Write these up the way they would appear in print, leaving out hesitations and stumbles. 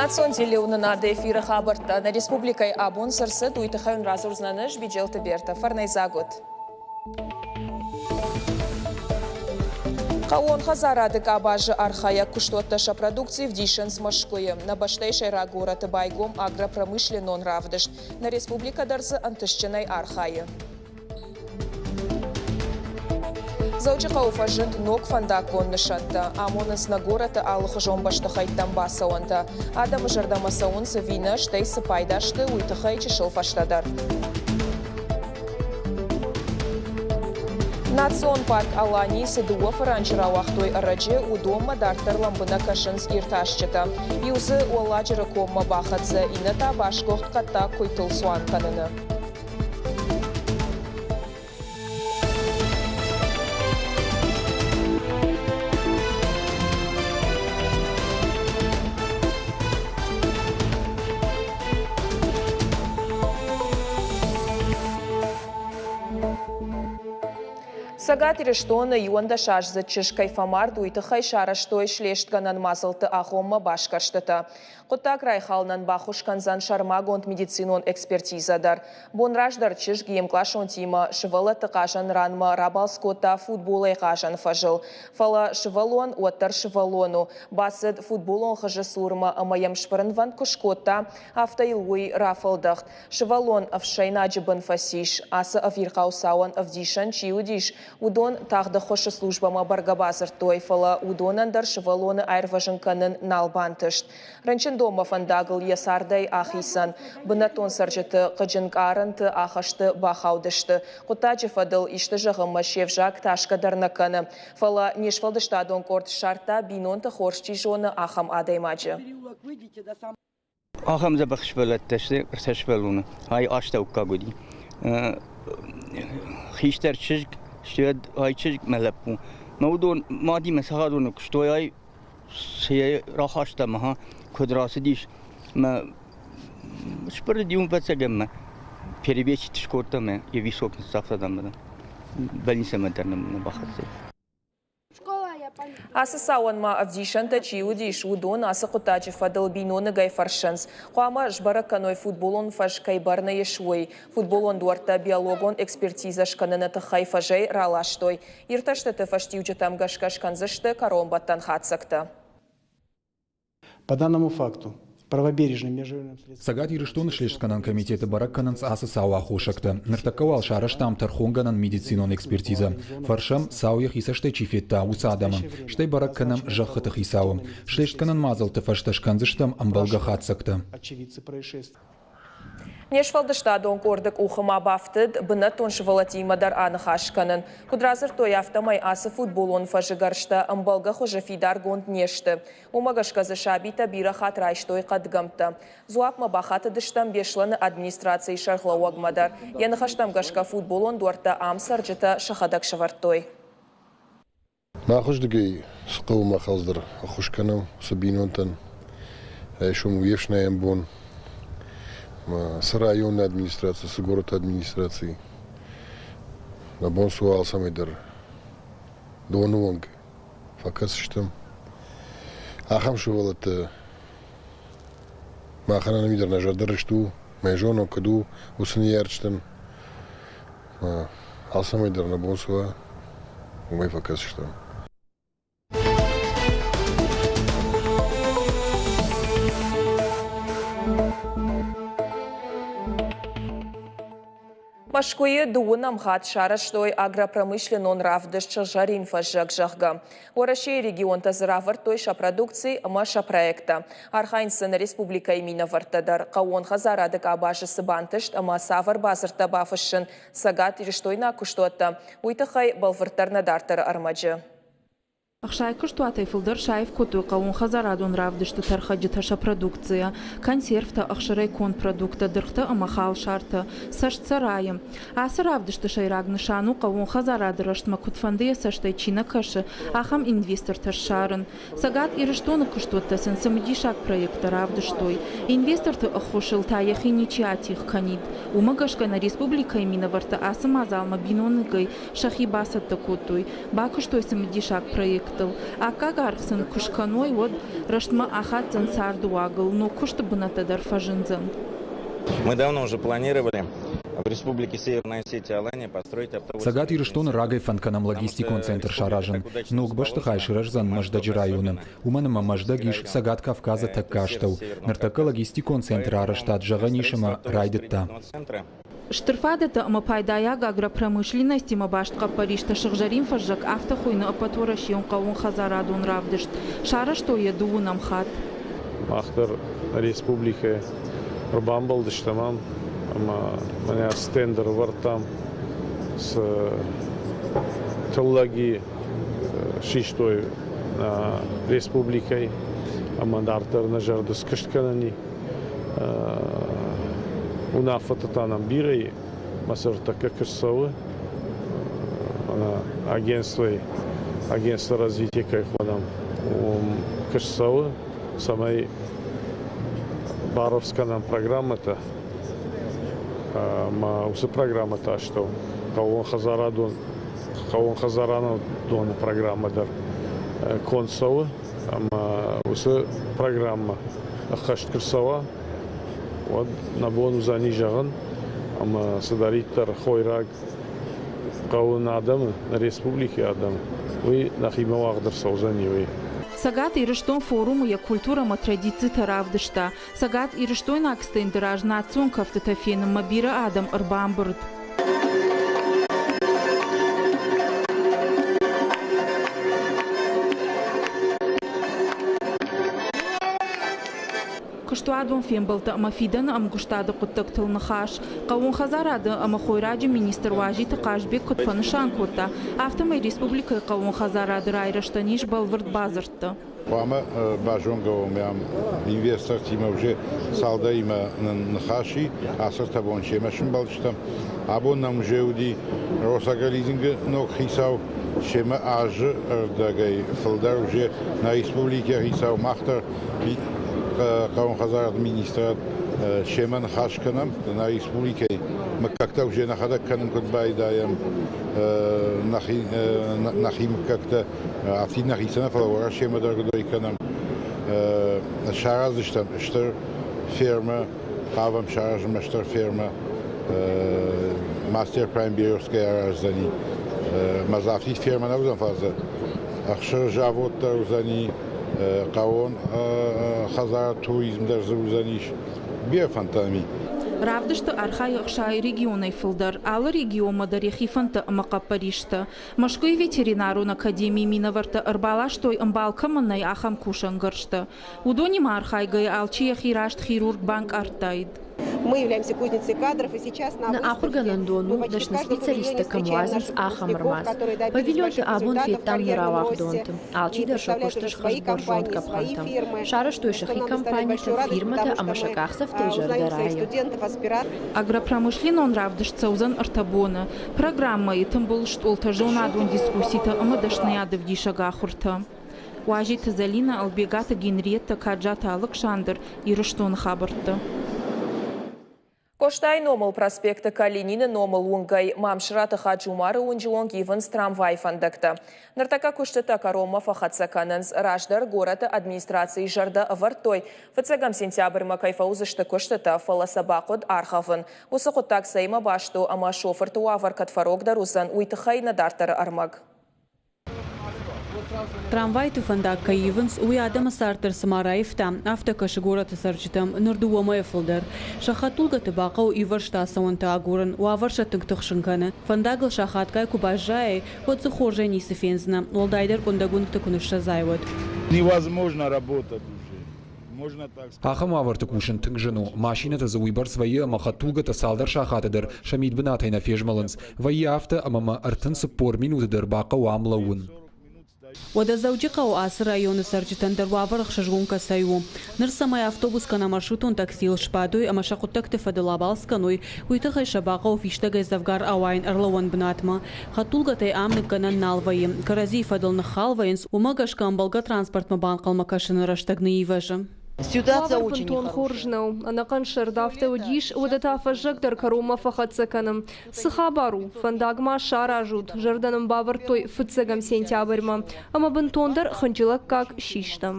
Национ телеуынынады эфиры хабӕрттӕ нӕ республикӕйы абон цы рцыд, уый тыххӕй уын радзурдзынӕн ӕз, Биджелты Бертӕ. Фӕрнӕйдзаг ут! Хъӕууон хӕдзарады къабазы архайӕг куыстуӕттӕ сӕ продукци вдисынц Мӕскуыйы. Нӕ бӕстӕйы сӕйраг горӕты байгом агропромышленнон равдыст. Нӕ республикӕ дӕр дзы ӕнтыстджынӕй архайы. Дзӕуджыхъӕуы фӕзынд ног фӕндаггон нысӕнттӕ. Амонынц нӕ горӕты алыхуызон бӕстыхӕйттӕм бацӕуӕнтӕ. Адӕмы зӕрдӕмӕ цӕуынц ӕви нӕ, стӕй цы пайда сты, уый тыххӕй чысыл фӕстӕдӕр. Национ парк Аланийы цы дыууӕ фыранчы рауагътой ӕрӕджы, уыдонмӕ дарддӕр лӕмбынӕг кӕсынц иртасджытӕ. Иу дзы Уӕлладжыры коммӕ бахӕццӕ, иннӕ та басгуыхт хъӕддаг куыйтыл цуан кӕныны. Цӕгат Ирыстоны 11-аздзыд чызг кӕй фӕмард, уый тыххӕй сарӕзтой слестгӕнӕн мадзӕлтты агъоммӕ басгӕрстытӕ. Хъуыддаг райхалынӕн баххуыс кӕндзӕн сӕрмагонд медицинон экспертизӕ дӕр. Бон раздӕр чызг йе мкъласонтимӕ сывӕллӕтты хъазӕн ранмӕ рабалц кодта футболӕй хъазӕн фӕзыл. Фӕлӕ сывӕллон уӕддӕр сывӕллон у. Бацыд футболон хызы цурмӕ ӕмӕ йӕм сбырынвӕнд куы скодта, афтӕ йыл уый рафӕлдӕхт. Сывӕллон ӕфсӕйнаджы бын фӕцис. Ацы ӕвирхъау цауӕн ӕвдисӕн чи уыдис, уыдон тагъд ӕххуысы службӕмӕ бӕргӕ бадзырдтой, фӕлӕ уыдонӕн дӕр сывӕллоны аирвӕзын кӕнын нал бантыст. Рынчындонмӕ фӕндагыл йӕ цардӕй ахицӕн. Бынӕттон цӕрджыты хъыджы нкъарӕнты ахӕсты бахаудысты. Хъуыддаджы фӕдыл исты зӕгъынмӕ се взаг тасгӕ дӕр нӕ кӕны. Фӕлӕ не сфӕлдыстадон къорд ссардта, бинонты хорз чи зоны, ахӕм адӕймаджы. Ахӕм дзӕбӕх сывӕллӕттӕ сты ӕртӕ сывӕллоны. Ай астӕуккаг уыди. Хистӕр чызг, стӕй ай чызг мӕ лӕппу. Мӕ уыдон мадимӕ цӕхӕрадоны куыстой, ай цы йӕ рахаста мӕ куыд рацыдис, мӕ сбырыди уым ӕвӕццӕгӕн мӕ перевесить скодта мӕ йӕ висок ныццавта дам больницӕмӕ дӕр нӕ бахӕццӕ. Ацы цауӕн ма ӕвдисӕнтӕ чи уыдис, уыдон ацы хъуыддаджы фӕдыл биноныгӕй фӕрсынц. Хъуамӕ сбӕрӕг кӕной футболон фӕз кӕй бӕрны ис, уый. Футболон дуӕрттӕ биологон экспертизӕ скӕныны тыххӕй фӕзӕй раластой. Иртӕстыты фӕстиуджытӕм гӕсгӕ скӕндзысты кӕронбӕттӕн хатдзӕгтӕ. По данному факту правобережным межрайонным Цӕгат Ирыстоны слестгӕнӕн комитеты бӕрӕг кӕнынц ацы цауы аххосӕгтӕ. Ныртӕккӕ уал сарӕзтам тӕрхонгӕнӕн медицинон экспертизӕ. Фӕрсӕм, цау йӕхи цӕстӕй чи федта, уыцы адӕмы. Стӕй бӕрӕг кӕнӕм зӕххыты хицауы. Слестгӕнӕн мадзӕлтты фӕстӕ скӕндзыстӕм ӕмбӕлгӕ хатдзӕгтӕ. Не сфӕлдыстадон къорды къухы ма бафтыд бынӕттон сывӕллӕттимӕ дӕр аныхас кӕнын. Куыд радзырдтой, афтӕмӕй ацы футболон фӕзы гӕрзтӕ ӕмбӕлгӕ хуызы фидаргонд не сты. Уымӕ гӕсгӕ дзы сабитӕ бирӕ хатт райстой хъӕдгӕмттӕ. Дзуапмӕ бахатыдыстӕм Беслӕны администрацийы сӕргълӕууӕгмӕ дӕр. Йӕ ныхӕстӕм гӕсгӕ футболон дуӕрттӕ ам цӕрджытӕ сӕхӕдӕг сӕвӕрдтой. Махуыздыгӕй цы хъӕуы мах алцыдӕр ӕххуыс кӕнӕм цы бинонтӕн. Райсом у йе фснайӕн бон. Цы районы администраци, цы горӕты администраци. Нӕ бон цы у алцӕмӕй дӕр доны онг фӕкӕсдзыстӕм. Ахӕм сывӕллӕттӕ махӕн ӕнӕуи дӕр нӕ зӕрдӕ рыст у, мӕ зонон куыд у уыцы ныййарджытӕн. Алцӕмӕй дӕр нӕ бон цы уа, уымӕй фӕкӕсдзыстӕм. Мӕскуыйы дыууынӕм хатт сарӕзтой агропромышленнон равдыст «Сыгъзӕрин фӕззӕг», зӕгъгӕ. Уӕрӕсейы регионтӕ дзы равӕрдтой сӕ продукци ӕмӕ сӕ проекттӕ. Архайынц дзы нӕ республикӕйы минӕвӕрттӕ дӕр. Хъӕууон хӕдзарады къабазы цы бантыст ӕмӕ цавӕр бадзырдтӕ бафыссын цӕгатирыстойнаг куыстуӕттӕ, уый тыххӕй бӕлвырддӕр нӕ дарддӕры ӕрмӕджы. Ӕхсай куыстуатӕй фылдӕр саив кодтой хъӕууонхӕдзарадон равдысты тӕрхӕджытӕ сӕ продукцийӕ, консервтӕ, ӕхсырӕй конд продукттӕ, дыргътӕ ӕмӕ халсартӕ, цӕст сӕ райы. Ацы равдысты сӕйраг нысан у хъӕууонхӕдзарады рӕзтмӕ куыдфӕндыйӕ цӕстӕй чи нӕ кӕсы, ахӕм инвестортӕ ссарын. Цӕгат Ирыстоны куыстуӕттӕ сын цымыдисаг проекттӕ равдыстой. Инвесторты ӕххуысыл та йӕхи ничи атигъ кӕнид. Уымӕ гӕсгӕ нӕ республикӕйы минӕвӕрттӕ ацы мадзалмӕ биноныгӕй сӕхи бацӕттӕ кодтой, бакуыстой цымыдисаг проекттӕ. хӕрдзтыл. Аккаг аргъ сын куы скӕной, уӕд рӕстмӕ ахаддзӕн царды уагыл, ног куысты бынӕттӕ дӕр фӕзындзӕн. Мы давно уже планировали в Республике Северная Осетия Алания построить Цӕгат Ирыстоны рагӕй фӕнд кӕнӕм логистикон центр саразын. Ног бӕстыхай сырӕздзӕн Мӕздӕджы районы. Уымӕн ӕмӕ Мӕздӕг ис Цӕгат Кавказы тӕккӕ астӕу. Ныртӕккӕ логистикон центры арӕзтад зӕгъӕн ис ӕмӕ райдыдта. Стыр фадӕттӕ ӕмӕ пайдайаг агропромышленностимӕ баст хъӕппӕристӕ Сыгъзӕрин фӕззӕг афтӕ хуыйны ӕппӕтуӕрӕсейон хъӕууонхӕдзарадон равдыст. Сарӕзтой йӕ дыууынӕм хатт. Мах дӕр республикӕйы ӕрбамбӕлдыстӕм ам ӕмӕ мӕнӕ стенд ӕрӕвӕрдтам, цы тыллӕги систой республикӕйы ӕмӕ дарддӕр нӕ зӕрды скуыст кӕнӕни. Уынаффӕтӕ та нӕм бирӕ и, мӕ сӕр тӕккӕ куы ссӕуы, агентствойы, агентство развития кӕй хонӕм, уым куы ссӕуы, цӕмӕй барӕвдз кӕнӕм программӕтӕ ӕмӕ уыцы программӕты астӕу хъӕууонхӕдзарадон хъӕууонхӕдзарадон программӕ дӕр конд цӕуы ӕмӕ уыцы программӕ ӕххӕст куы рцӕуа, уӕд нӕ бон уыдзӕни зӕгъын, ӕмӕ цыдӕриддӕр хойраг хъӕуы нӕ адӕмы, нӕ республикӕйы адӕмы, уый нӕхимӕ уагъд ӕрцӕудзӕни, уый. Цӕгат Ирыстон форумы йӕ культурӕ ӕмӕ традицитӕ равдыста. Цӕгат Ирыстойнаг стенды раз национ кӕфтытӕ фенынмӕ бирӕ адӕм ӕрбамбырд. Куыстуадон фембӕлдтӕ ӕмӕ фидӕны ӕмгуыстады хъуыддӕгтыл ныхас. Хъӕууон хӕдзарады ӕмӕ хойраджы министр Уазиты Хъазбег куыд фӕнысан кодта, афтӕмӕй республикӕйы хъӕууон хӕдзарады райрӕзтӕн ис бӕлвырд бадзырдтӕ. Хъуамӕ базонгӕ уӕм ам инвестортимӕ уже цалдӕримӕ нын ныхас и, ацы ӕртӕ бон семӕ сымбӕлдыстӕм. Абон нӕм уже уыди Росагролизингы ног хицау, семӕ азы ӕрдӕгӕй фылдӕр уже нӕ республикӕйы хицау, мах дӕр хъӕууон хӕдзарады министрад семӕ ныхас кӕнӕм. Нӕ республикӕйы мыггӕгтӕ уже нӕхӕдӕг кӕнын куыд байдайӕм, нӕхи мыггӕгтӕ афтид нӕхицӕн нӕ, фӕлӕ Уӕрӕсемӕ дӕр гуыдой кӕнӕм. Сараздзыстӕм стыр фермӕ, хъавӕм саразынмӕ стыр фермӕ. Мастер Прайм Березкӕйы араздзӕни. Мӕ дзы афтид фермӕ нӕ уыдзӕн, фӕлӕ дзы ӕхсыры завод дӕр уыдзӕни, хъӕууон хӕдзар туризм дӕр дзы уыдзӕнис. Бирӕ фӕндтӕ ами. Равдысты архайы 60 регионӕй фылдӕр. Алы регионмӕ дӕр йӕхи фӕндтӕ ӕмӕ хъӕппӕристӕ. Мӕскуыйы ветеринарон академийы минӕвӕрттӕ ӕрбаластой, ӕмбал кӕмӕн нӕй, ахӕм кусӕнгӕрзтӕ. Уыдонимӕ архайгӕйӕ алчи йӕхи раст хирург банкъардтаид. Мы являемся кузницей кадров, и сейчас на Нӕ ахуыргӕнӕндон у, дӕсны специалисттӕ кӕм уадзынц, ахӕм ӕрмадз. Павильонты абон федтам нӕ рауагъдонты. Алчидӕр сӕ куысты схызт бӕрзонд къӕпхӕнтӕм. Сарӕзтой сӕхи компанитӕ, фирмӕтӕ ӕмӕ сӕ къахдзӕфтӕй зӕрдӕ райы. Агропромышленнон равдыст цӕудзӕн ӕртӕ боны. Программӕйы тымбыл стъолтӕ, зонадон дискусситӕ ӕмӕ дӕсныйадӕвдисӕг ахуыртӕ. Уазиты Зӕлинӕ, Ӕлбегаты Генриеттӕ, Каджаты Алыксандр, Ирыстоны хабӕрттӕ. Къостайы номыл проспекты Калинины номыл уынгӕй Мамсыраты Хаджумары уынджы онг ивынц трамвайы фӕндӕгтӕ. Ныртӕккӕ куыстытӕ кӕронмӕ фӕхӕццӕ кӕнынц. Раздӕр горӕты администрацийы зӕрдӕ ӕвӕрдтой, фыццӕгӕм сентябрьмӕ кӕй фӕуыдзысты куыстытӕ, фӕлӕ сӕ бахъуыд аргъӕвын. Уыцы хъуыддаг цӕимӕ баст у ӕмӕ шофырты уавӕр кӕд фӕрогдӕр уыдзӕн, уый тыххӕй нӕ дарддӕры ӕрмӕг. Трамвайты фӕндаг кӕй ивынц, уый адӕмы цард дӕр цыма раивта, афтӕ кӕсы горӕты цӕрджытӕм ныр дыууӕ мӕйӕ фылдӕр. Сӕ хӕдтулгӕты бахъӕуы ивӕрзты ацӕуӕнтӕ агурын, уавӕр сӕ тынг тыхсын кӕны. Фӕндагыл сахатгай куы баззайай, уӕд дзы хорзӕй ницы фендзынӕ, уӕлдайдӕр къуындӕг уынгты куы ныссӕдзай, уӕд. Невозможно работать уже. Ахӕм уавӕрты кусын тынг зын у. Машинӕтӕ дзы уыйбӕрц вӕййы ӕмӕ хӕдтулгӕтӕ цалдӕр сахаты дӕр сӕ мидбынатӕй нӕ фезмӕлынц. Вӕййы афтӕ, ӕмӕ мӕ 34 минуты дӕр бахъӕуы ам лӕууын. Уӕдӕ Дзӕуджыхъӕуы ацы районы цӕрджытӕн дӕр уавӕр ӕхсызгон кӕцӕй у. Ныр цӕмӕй автобус кӕнӕ маршрутон таксийыл сбадой ӕмӕ сӕ хъуыддӕгты фӕдыл абалц кӕной, уый тыххӕй сӕ бахъӕуы фистӕгӕй дзӕвгар ауайын ӕрлӕууӕн бынатмӕ. Хӕдтулгӕтӕй ам ныккӕнӕн нал вӕййы, кӕрӕдзийы фӕдыл ныххал вӕййынц, уымӕ гӕсгӕ ӕмбӕлгӕ транспортмӕ банхъӕлмӕ кӕсыны рӕстӕг ныйивӕзы. Уавӕр бынтон хорз нӕу. Ӕнӕхъӕн сӕрд афтӕ уыдис, уӕдӕ та фӕззӕг дӕр кӕронмӕ фӕхӕццӕ кӕны. Цы хабар у? Фӕндаг ма саразут, зӕрдӕ нын бавӕрдтой фыццӕгӕм сентябрьмӕ. Ӕмӕ бынтондӕр хынджылӕггаг систӕм.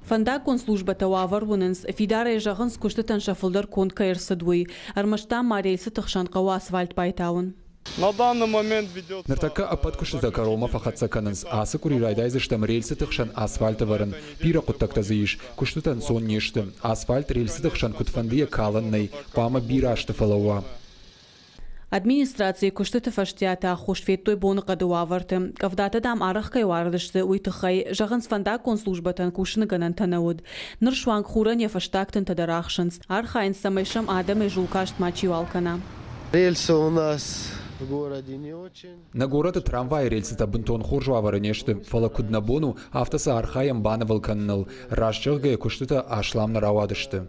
Фӕндаггон службӕтӕ уавӕр уынынц, фидарӕй зӕгъынц, куыстытӕн сӕ фылдӕр конд кӕй ӕрцыд, уый. Ӕрмӕст дам ма рельсыты хсӕн хъӕуы асфальт байтауын. Ныртӕккӕ ӕппӕт куыстытӕ кӕронмӕ фӕхӕццӕ кӕнынц. Ацы къуыри райдайдзыстӕм рельсыты хсӕн асфальт ӕвӕрын. Бирӕ хъуыддӕгтӕ дзы ис. Куыстытӕ ӕнцон не сты. Асфальт рельсыты хсӕн куыдфӕндыйӕ калӕн нӕй, хъуамӕ бирӕ азты фӕлӕууа. Администрацийы куыстыты фӕстиаты аххос федтой боныхъӕды уавӕрты. Къӕвдатӕ, дам, арӕх кӕй уарыдысты, уый тыххӕй, зӕгъынц, фӕндаггон службӕтӕн кусыны гӕнӕнтӕ нӕ уыд. Ныр суанг хурӕн йӕ фӕстаг тынтӕ дӕр ӕхсынц. Архайынц, цӕмӕй сӕм адӕмӕй зулкаст мачиуал кӕна. Рельсы у нас в городе не очень. Нӕ горӕты трамвайы рельсытӕ бынтон хорз уавӕры не сты, фӕлӕ куыд нӕ бон у, афтӕ сӕ архайӕм банывыл кӕныныл. Раст зӕгъгӕйӕ, куыстытӕ аслам нӕ рауадысты.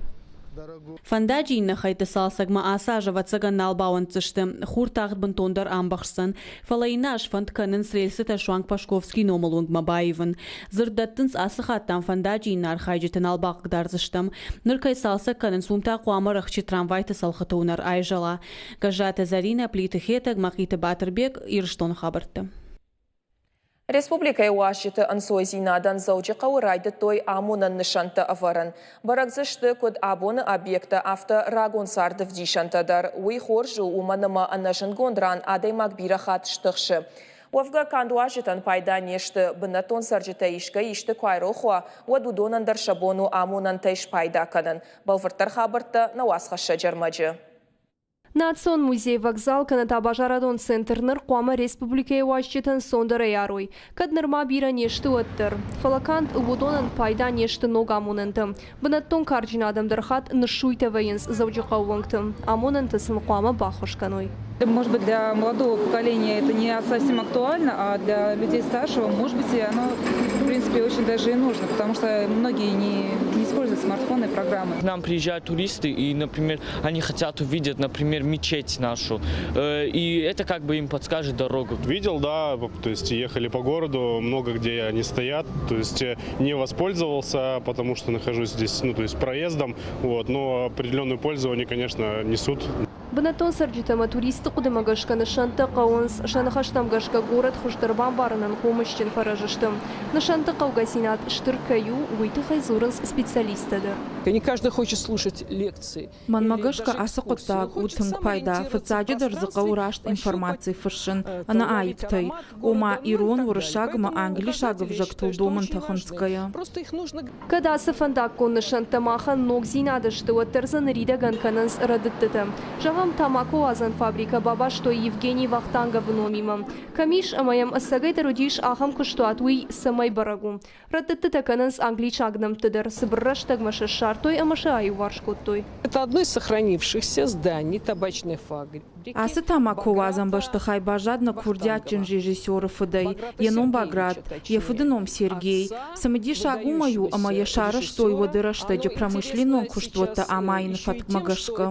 Фӕндаджы иннӕ хӕйтты цалцӕгмӕ ацы аз, ӕвӕццӕгӕн, нал бауӕнддзысты. Хур тагъд бынтондӕр амбӕхсдзӕн. Фӕлӕ иннӕ аз фӕнд кӕнынц рельсытӕ суанг Пашковскийы номыл уынгмӕ баивын. Дзырд дӕттынц, ацы хатт, дам, фӕндаджы иннӕ архайджыты нал бахъыгдардзыстӕм. Ныр кӕй цалцӕг кӕнынц, уым та хъуамӕ рӕхджы трамвайты цӕлхыты уынӕр айзӕла. Гӕззаты Зӕринӕ, Плиты Хетӕг, Мӕхъиты Батырбег, Ирыстоны хабӕрттӕ. Республикӕйы уазджыты ӕнцойдзинадӕн Дзӕуджыхъӕуы райдыдтой амонӕн нысӕнттӕ ӕвӕрын. Бӕрӕг дзы сты куыд абоны объекттӕ, афтӕ рагон царды вдисӕнтӕ дӕр. Уый хорз у, уымӕн ӕмӕ ӕнӕзындгонд ран адӕймаг бирӕ хатт стыхсы. Уӕвгӕ, канд уазджытӕн пайда не сты. Бынӕттон цӕрджытӕй искӕй исты куы айрох уа, уӕд уыдонӕн дӕр сӕ бон у амонӕнтӕй спайда кӕнын. Бӕлвырддӕр хабӕрттӕ нӕ уацхӕссӕджы ӕрмӕджы. Национ музей, вокзал кӕнӕ та базарадон центр ныр хъуамӕ республикӕйы уазджытӕн сондӕрӕй арой, кӕд нырма бирӕ не сты, уӕддӕр. Фӕлӕ канд уыдонӕн пайда не сты ног амонӕнтӕ. Бынӕттон карджын адӕм дӕр хатт ныссуйтӕ вӕййынц Дзӕуджыхъӕуы уынгты. Амонӕнтӕ сын хъуамӕ баххуыс кӕной. Может быть, для молодого поколения это не совсем актуально, а для людей старшего, может быть, и оно, в принципе, очень даже и нужно, потому что многие не, не используют смартфоны и программы. К нам приезжают туристы, и, например, они хотят увидеть, например, мечеть нашу, и это как бы им подскажет дорогу. Видел, да, то есть ехали по городу, много где они стоят, то есть не воспользовался, потому что нахожусь здесь, ну, то есть проездом, вот, но определенную пользу они, конечно, несут. Бынӕттон цӕрджытӕ ӕмӕ туристты хъуыдымӕ гӕсгӕ нысӕнттӕ хъӕуынц. Сӕ ныхӕстӕм гӕсгӕ горӕт хуыздӕр бамбарынӕн хъомысджын фӕрӕз сты. Нысӕнтты хъӕугӕдзинад стыр кӕй у, уый тыххӕй дзурынц специалисттӕ дӕр. Не каждый хочет слушать лекции. Мӕнмӕ гӕсгӕ ацы хъуыддаг у тынг пайда. Фыццаджыдӕр дзы хъӕуы раст информаци фыссын, ӕнӕаиптӕй, ома ирон, уырыссаг ӕмӕ англисаг ӕвзӕгтыл домӕнтӕ хынцгӕйӕ. Кӕд ацы фӕндаггон нысӕнттӕ махӕн ногдзинад сты, уӕддӕр дзы ныридӕгӕн кӕнынц рӕдыдтытӕ. Зӕгъӕм, тамакоуадзӕн фабрикӕ бабастой Евгений Вахтанговы номимӕ. Кӕм ис ӕмӕ йӕм ӕцӕгӕйдӕр уыдис ахӕм куыстуат, уый цӕмӕй бӕрӕг у. Рӕдыдтытӕ кӕнынц англисаг нӕмтты дӕр, цыбыр рӕстӕгмӕ сӕ ссардтой ӕмӕ сӕ аиуварс кодтой. Это одно из сохранившихся зданий табачной фабрики. Ацы тамакоуадзӕн бӕстыхай баззад нӕ курдиатджын режиссеры фыдӕй. Йӕ ном Баграт, йӕ фыды ном Сергей. Цымыдисаг уымӕй у, ӕмӕ йӕ сарӕзтой уӕды рӕстӕджы промышленнон куыстуӕттӕ амайыны фӕткмӕ гӕсгӕ.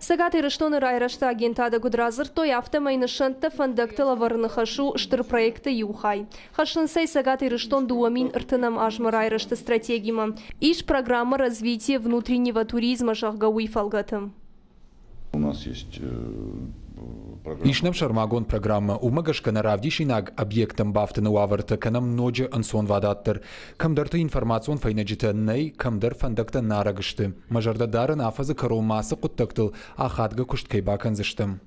Цӕгат Ирыстоны райрӕзты агентады куыд радзырдтой, афтӕмӕй нысӕнттӕ фӕндӕгтыл ӕвӕрыны хӕс у стыр проекты иу хай. Хӕссынц ӕй Цӕгат Ирыстон 2030 азмӕ райрӕзты стратегимӕ. Ис программа «Развитие внутреннего туризма», зӕгъгӕ, уый фӕлгӕты. У нас есть Ис нӕм сӕрмагонд программӕ, уымӕ гӕсгӕ нӕ равдисинаг объекттӕм бафтыны уавӕртӕ кӕнӕм ноджы ӕнцонвадатдӕр. Кӕмдӕрты информацион фӕйнӕджытӕ нӕй, кӕмдӕр фӕндӕгтӕ нарӕг сты. Мӕ зӕрдӕ дарын, афӕдзы кӕронмӕ ацы хъуыддӕгтыл ахадгӕ куыст кӕй бакӕндзыстӕм.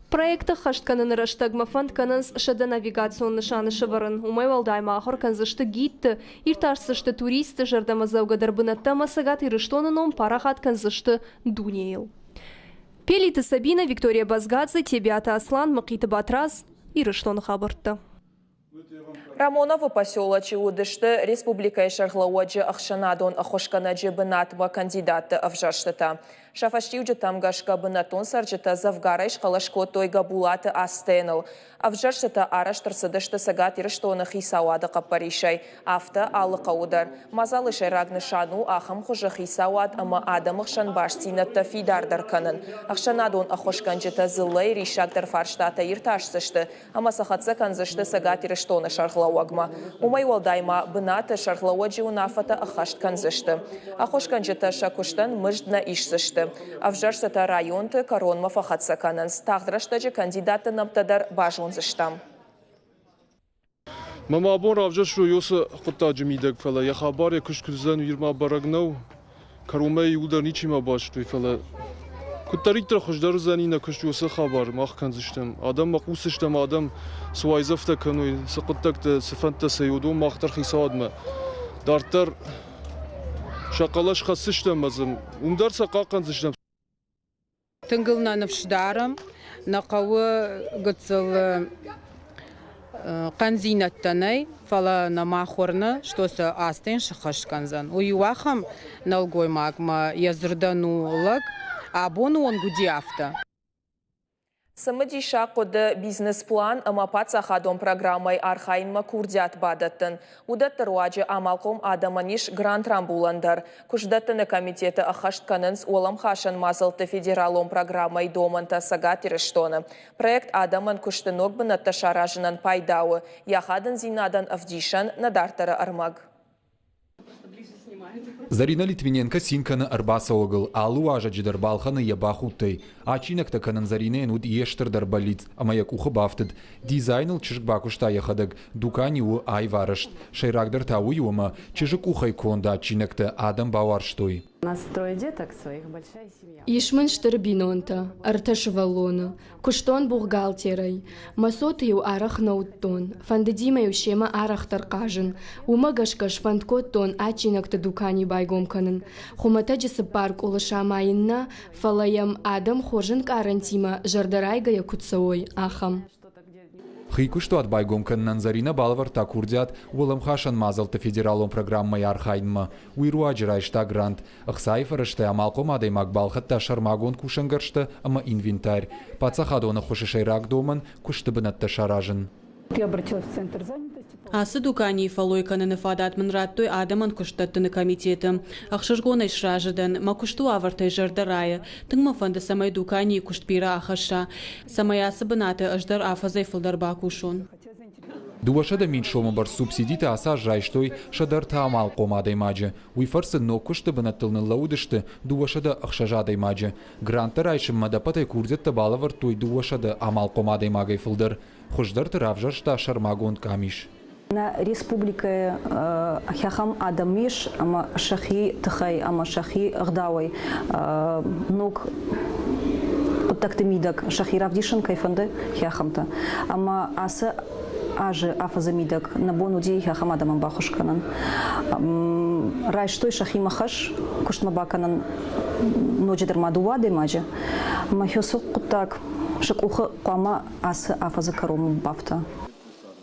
Проекты ӕххӕст кӕныны рӕстӕгмӕ фӕнд кӕнынц 100 навигацион нысаны сӕвӕрын. Уымӕй уӕлдай ма ахуыр кӕндзысты гидты, иртасдзысты туристты зӕрдӕмӕдзӕугӕдӕр бынӕттӕ ӕмӕ Цӕгат Ирыстоны ном парахат кӕндзысты дунейыл. Пелиты Сабина, Виктория Базгадзе, Тебиаты Аслан, Мӕхъиты Батрадз, Ирыстоны хабӕрттӕ. Рамоновы поселочы уыдысты республикӕйы сӕргълӕууӕджы ӕхсӕнадон ӕххуысгӕнӕджы бынатмӕ кандидатты ӕвзӕрстытӕ. Сӕ фӕстиуджытӕм гӕсгӕ бынӕттон цӕрджытӕ дзӕвгарӕй схъӕлӕс кодтой Гӕбулаты Астеныл. Ӕвзӕрстытӕ арӕзт ӕрцыдысты Цӕгат Ирыстоны хицауады хъӕппӕрисӕй. Афтӕ алы хъӕуы дӕр. Мадзалы сӕйраг нысан у ахӕм хуызы хицауад ӕмӕ адӕмы хсӕн бастдзинӕдтӕ фидардӕр кӕнын. Ӕхсӕнадон ӕххуысгӕнджытӕ дзыллӕйы риссагдӕр фарстатӕ иртасдзысты ӕмӕ сӕ хӕццӕ кӕндзысты Цӕгат Ирыстоны сӕргълӕууӕгмӕ. Уымӕй уӕлдай ма бынаты сӕргълӕууӕджы уынаффӕтӕ ӕххӕст кӕндзысты. Ӕххуысгӕнджытӕ сӕ куыстӕн мызд нӕ исдзысты. Ӕвзӕрстытӕ районты кӕронмӕ фӕхӕццӕ кӕнынц. Тагъд рӕстӕджы кандидатты нӕмттӕ дӕр базондзыстӕм. Мӕ ма абон равзӕрстой уыцы хъуыддаджы мидӕг, фӕлӕ йӕ хабар йӕ куыст куыд уыдзӕн, уый бӕрӕг нӕу. Кӕронмӕ иуылдӕр ничима базыдтой, фӕлӕ куыддӕриддӕр хуыздӕр уыдзӕни нӕ куыст, уыцы хабар мах кӕндзыстӕм. Адӕммӕ хъусдзыстӕм, адӕм цы уайдзӕфтӕ кӕной, цы хъуыддӕгтӕ, цы фӕндтӕ сӕ уыдон мах дӕр хицауадмӕ дарддӕр сӕ хъӕлӕс хӕсдзыстӕм ӕмӕ дзы уым дӕр сӕ хъахъхъӕндзыстӕм. Тынг ыл нӕ ныфс дарӕм, нӕ хъӕуы гыццыл хъӕндзинӕдтӕ нӕй, фӕлӕ нӕ мах уырны, что сӕ азтӕн сыххӕст кӕндзӕн. Уый иу ахӕм нӕлгоймагмӕ йӕ дзырдӕн у лӕг, абоны онг уыди афтӕ. Цымыдисаг хъуыды бизнес-план ӕмӕ паддзахадон программӕйы архайынмӕ курдиат бадӕттын. Уыдӕтты руаджы амалхъом адӕмӕн ис грант рамбулӕн дӕр. Куыстдӕттыны комитеты ӕххӕст кӕнынц уӕлӕмхасӕн мадзӕлтты федералон программӕйы домӕнтӕ Цӕгат Ирыстоны. Проект адӕмӕн куысты ног бынӕттӕ саразынӕн пайда у, йӕ ахадындзинадӕн ӕвдисӕн нӕ дарддӕры ӕрмӕг. Зарина Литвиненко цин кӕны ӕрбацӕуӕгыл, алы уазӕджы дӕр балхӕны йӕ бахудтӕй. Адджинӕгтӕ кӕнын Заринӕйӕн уыд йе стырдӕр бӕллиц ӕмӕ йӕ къухы бафтыд. Дизайныл чызг бакуыста йӕхӕдӕг, дукани у аив арӕзт. Сӕйрагдӕр та уый у, ӕмӕ чызджы къухӕй конд адджинӕгтӕ адӕм бауарзтой. Ис мын стыр бинонтӕ, ӕртӕ сывӕллоны. Куыстон бухгалтерӕй. Мӕ цоты-иу арӕх нӕ уыдтон, фӕндыди мӕ-иу семӕ арӕхдӕр хъазын. Уымӕ гӕсгӕ сфӕнд кодтон адджинӕгты дукани байгом кӕнын. Хуымӕтӕджы цыппар къулы самайын нӕ, фӕлӕ йӕм адӕм хорз ӕнкъарӕнтимӕ зӕрдӕрайгӕйӕ куыд цӕуой, ахӕм. Хи куыстуат байгом кӕнынӕн Зӕринӕ балӕвӕрдта курдиат уӕлӕмхасӕн мадзӕлтты федералон программӕйы архайынмӕ. Уый руаджы райста грант. Ӕхцайы фӕрӕзтӕй амалхъом адӕймаг балхӕдта сӕрмагонд кусӕнгӕрзтӕ ӕмӕ инвентарь. Паддзахадон ӕххуысы сӕйраг домӕн – куысты бынӕттӕ саразын. Ацы дуканийы фӕллой кӕныны фадат мын радтой адӕмӕн куыстдӕттыны комитеты. Ӕхсызгонӕй сразы дӕн, мӕ куысты уавӕртӕй зӕрдӕ райы. Тынг мӕ фӕнды, цӕмӕй дуканийы куыст бирӕ ахӕсса, цӕмӕй ацы бынаты ӕз дӕр афӕдзӕй фылдӕр бакусон. 200 000 сомы бӕрц субсидитӕ ацы аз райстой сӕдӕ ӕртӕ амалхъом адӕймаджы. Уый фӕрцы ног куысты бынӕттыл ныллӕууыдысты 206 адӕймаджы. Гранттӕ райсынмӕ ӕдӕппӕтӕй курдиӕттӕ балӕвӕрдтой 200 амалхъом адӕймагӕй фылдӕр. Хуыздӕрты равзӕрста сӕрмагонд къамис. Нӕ республикӕйы ахӕм адӕм ис, ӕмӕ сӕхи тыхӕй ӕмӕ сӕхи ӕгъдауӕй ног хъуыддӕгты мидӕг сӕхи равдисын кӕй фӕнды, ахӕмтӕ. Ӕмӕ ацы азы афӕдзы мидӕг нӕ бон уыди ахӕм адӕмӕн баххуыс кӕнын. Райстой сӕхимӕ хӕс куыстмӕ бакӕнын ноджыдӕр ма дыууӕ адӕймаджы. Ӕмӕ уыцы хъуыддаг сӕ къухы хъуамӕ ацы афӕдзы кӕронмӕ бафта.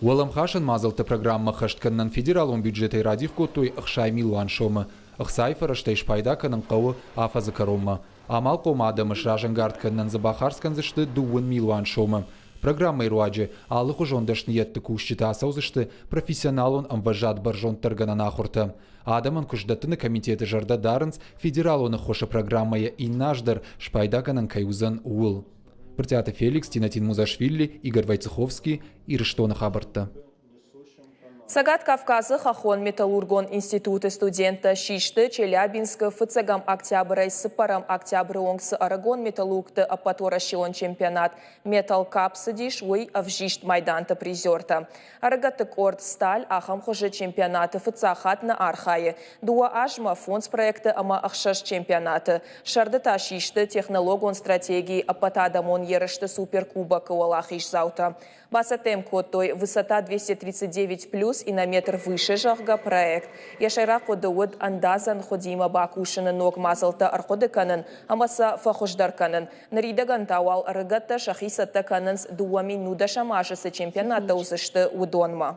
Уӕлӕмхасӕн мадзӕлтты программӕ ӕххӕст кӕнынӕн федералон бюджетӕй радих кодтой 60 милуан сомы. Ӕхцайы фӕрӕзтӕй спайда кӕнын хъӕуы афӕдзы кӕронмӕ. Амалхъом адӕмы сразӕнгард кӕнынӕн дзы бахардз кӕндзысты 20 милуан сомы. Программӕйы руаджы алыхуызон дӕсныйӕдты кусджытӕ ацӕудзысты профессионалон ӕмвӕзад бӕрзонддӕргӕнӕн ахуыртӕ. Адӕмӕн куыстдӕттыны комитеты зӕрдӕ дарынц, федералон ӕххуысы программӕйӕ иннӕ аз дӕр спайдагӕнӕн кӕй уыдзӕн, ууыл. Брытъиаты Феликс, Тинатин Музашвили, Игорь Войцеховский, Ирыстоны хабӕрттӕ. Цӕгат Кавказы хӕххон металлургон институты студенттӕ систы Челябинскы фыццӕгӕм октябрӕй цыппӕрӕм октябры онг цы ӕрыгон металлургты ӕппӕтуӕрӕсеон чемпионат Metal Cup цыдис, уый ӕвзист майданты призертӕ. Ӕрыгӕтты къорд «Сталь» ахӕм хуызы чемпионаты фыццаг хатт нӕ архайы. Дыууӕ азмӕ фондз проекты ӕмӕ ӕхсӕз чемпионаты. Сӕрды та систы технологон стратегийы ӕппӕтадӕмон ерысты суперкубокы уӕлахиздзаутӕ. Бацӕттӕ йӕм кодтой «Высота 239 плюс и на метр выше», зӕгъгӕ, проект. Йӕ сӕйраг хъуыды уыд ӕндадзӕн хуыдимӕ бакусыны ног мадзӕлттӕ ӕрхъуыды кӕнын ӕмӕ сӕ фӕхуыздӕр кӕнын. Ныридӕгӕн та уал ӕрыгӕттӕ сӕхи цӕттӕ кӕнынц 2010 азы цы чемпионаттӕ уыдзысты, уыдонмӕ.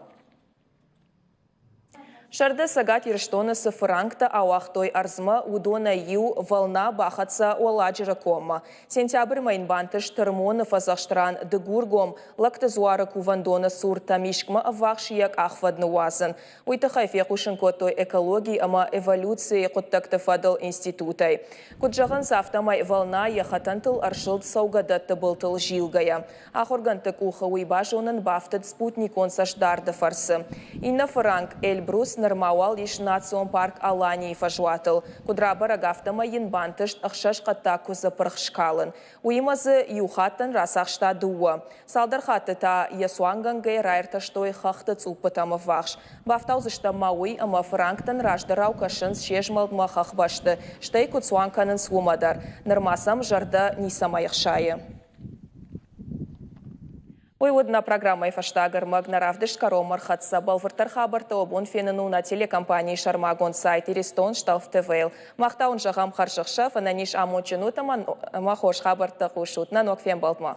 Сӕрды Цӕгат Ирыстоны цы фыранктӕ ауагътой ӕрдзмӕ, уыдонӕй иу, Волна, бахӕццӕ Уӕлладжыры коммӕ. Сентябрьмӕ йын бантыст Тырмоны фӕдзӕхст ран Дыгургом, Лӕгты дзуары кувӕндоны цур Тӕмискъмӕ ӕввахс йӕ къахвӕд ныууадзын. Уый тыххӕй фехъусын кодтой экологи ӕмӕ эволюцийы хъуыддӕгты фӕдыл институтӕй. Куыд зӕгъынц, афтӕмӕй Волна йӕ хӕтӕнтыл ӕрзылд цӕугӕдӕтты былтыл зилгӕйӕ. Ахуыргӕндты къухы уый базонын бафтыд спутникон цӕстдарды фӕрцы. Иннӕ фыранк, Эльбрус, нырма уал ис национ парк Аланийы фӕзуатыл. Куыд рабӕрӕг, афтӕмӕй йын бантыст ӕхсӕз хъӕддаг куыдзы пырх скалын. Уыимӕ дзы иу хаттӕн рацахста дыууӕ. Цалдӕр хатты та йӕ цуангӕнгӕйӕ раиртӕстой хӕхты цъуппытӕм ӕввахс. Бафтаудзыстӕм ма уый, ӕмӕ фыранктӕн раздӕрау кӕсынц се змӕлдмӕ хӕхбӕсты, стӕй куыд цуан кӕнынц, уымӕ дӕр. Нырма сӕм зӕрдӕ ницӕмӕй ӕхсайы. Уый уыд нӕ программӕйы фӕстаг ӕрмӕг. Нӕ равдыст кӕронмӕ ӕрхӕццӕ. Бӕлвырддӕр хабӕрттӕ уӕ бон фенын у нӕ телекомпанийы сӕрмагонд сайт Иристон Шталф ТВ-йыл. Мах та уын зӕгъӕм хӕрзӕхсӕв, ӕнӕниз амондджын ут ӕмӕ хорз хабӕрттӕ хъусут. Нӕ ног фембӕлдмӕ!